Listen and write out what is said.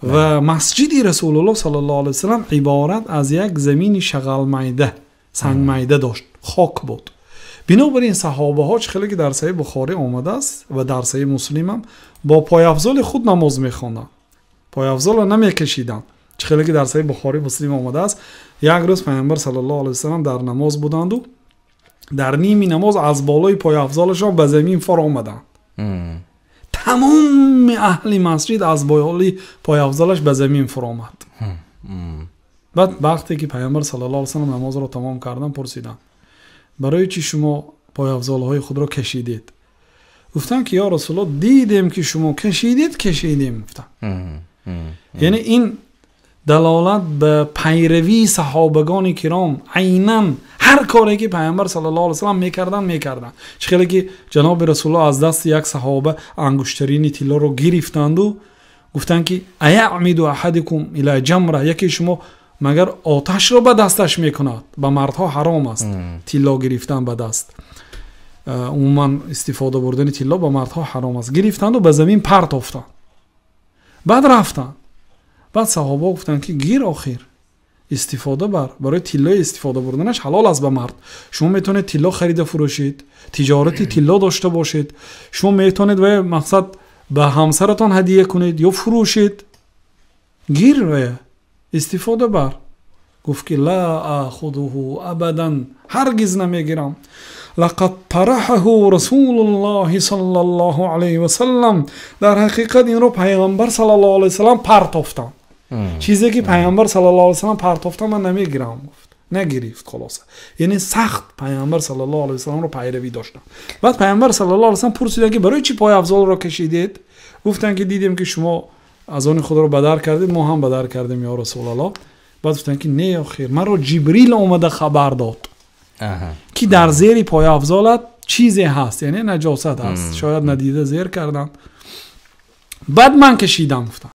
Ва масҷиди Расулуллоҳ саллаллоҳу алайҳи васаллам иборат аз як замини шағалмайда, сангмайда дошт, хок буд. Бинобар ин саҳобаҳо, чӣ хеле ки дар Саҳеҳи Бухорӣ омадааст ва дар Саҳеҳи Муслим ҳам, бо пойафзоли худ намоз мехонданд, пойафзолро намекашиданд. Чӣ хеле ки дар Саҳеҳи Бухорӣ, Муслим омадааст, як рӯз Паёмбар саллаллоҳу алайҳи васаллам дар намоз буданду дар ними намоз аз болои пойафзолашон ба замин фаромаданд. Тамоми аҳли масҷид аз болои пойафзолаш ба замин фаромад. Баъд вақте ки Паёмбар саллаллоҳу алайҳи васаллам намозро тамом карданд, пурсиданд: барои чӣ шумо пойафзолҳои худро кашидед? Гуфтанд ки ё Расулуллоҳ, дидем ки шумо кашидед, кашидем, гуфтанд. Яъне ин далолат ба пайравии саҳобагони киром, айнан ҳар коре ки Паёмбар саллаллоҳу алайҳи васаллам мекарданд, мекарданд. Чӣ хеле ки ҷаноби Расулуллоҳ аз дасти як саҳоба ангуштарини тиллоро гирифтанду гуфтанд ки аяъмиду аҳадукум ила ҷамра, яке шумо магар оташро ба дасташ мекунад? Ба мардҳо ҳаром аст тилло гирифтан ба даст, умуман истифода бурдани тилло ба мардҳо ҳаром аст. Гирифтанду ба замин партофтанд, баъд рафтанд. Баъд саҳобаҳо гуфтанд ки гир, охир истифода бар, барои тиллои истифода бурданаш ҳалол аст ба мард. Шумо метавонед тилло харида фурӯшед, тиҷорати тилло дошта бошед, шумо метавонед ва мақсад ба ҳамсаратон ҳадия кунед ё фурӯшед. Гир ва истифода бар. Гуфт ки ла ахудуҳу абадан, ҳаргиз намегирам. Лақад тараҳаҳу Расулуллоҳи саллаллоҳу алайҳи васаллам, дар ҳақиқат инро Пайғамбар саллаллоҳу алайҳи васаллам партофтанд. Чизе ки Пайғамбар саллаллоҳу алайҳи васаллам партофтан, ман намегирам, гуфт. Нагирифт. Хулоса, яъне сахт Пайғамбар саллаллоҳу алайҳи васалламро пайравӣ доштанд. Баъд Пайғамбар саллаллоҳу алайҳи васаллам пурсиданд ки барои чӣ пойафзолро кашидед? Гуфтанд ки дидем ки шумо аз они худро бадар кардед, мо ҳам бадар кардем, ё Расулаллоҳ. Баъд гуфтанд ки не, охир маро Ҷибрил омада хабар дод ки дар зери пойафзолат чизе ҳаст, яъне наҷосат ҳаст, шояд надида зер карданд, баъд ман кашидам, гуфтам.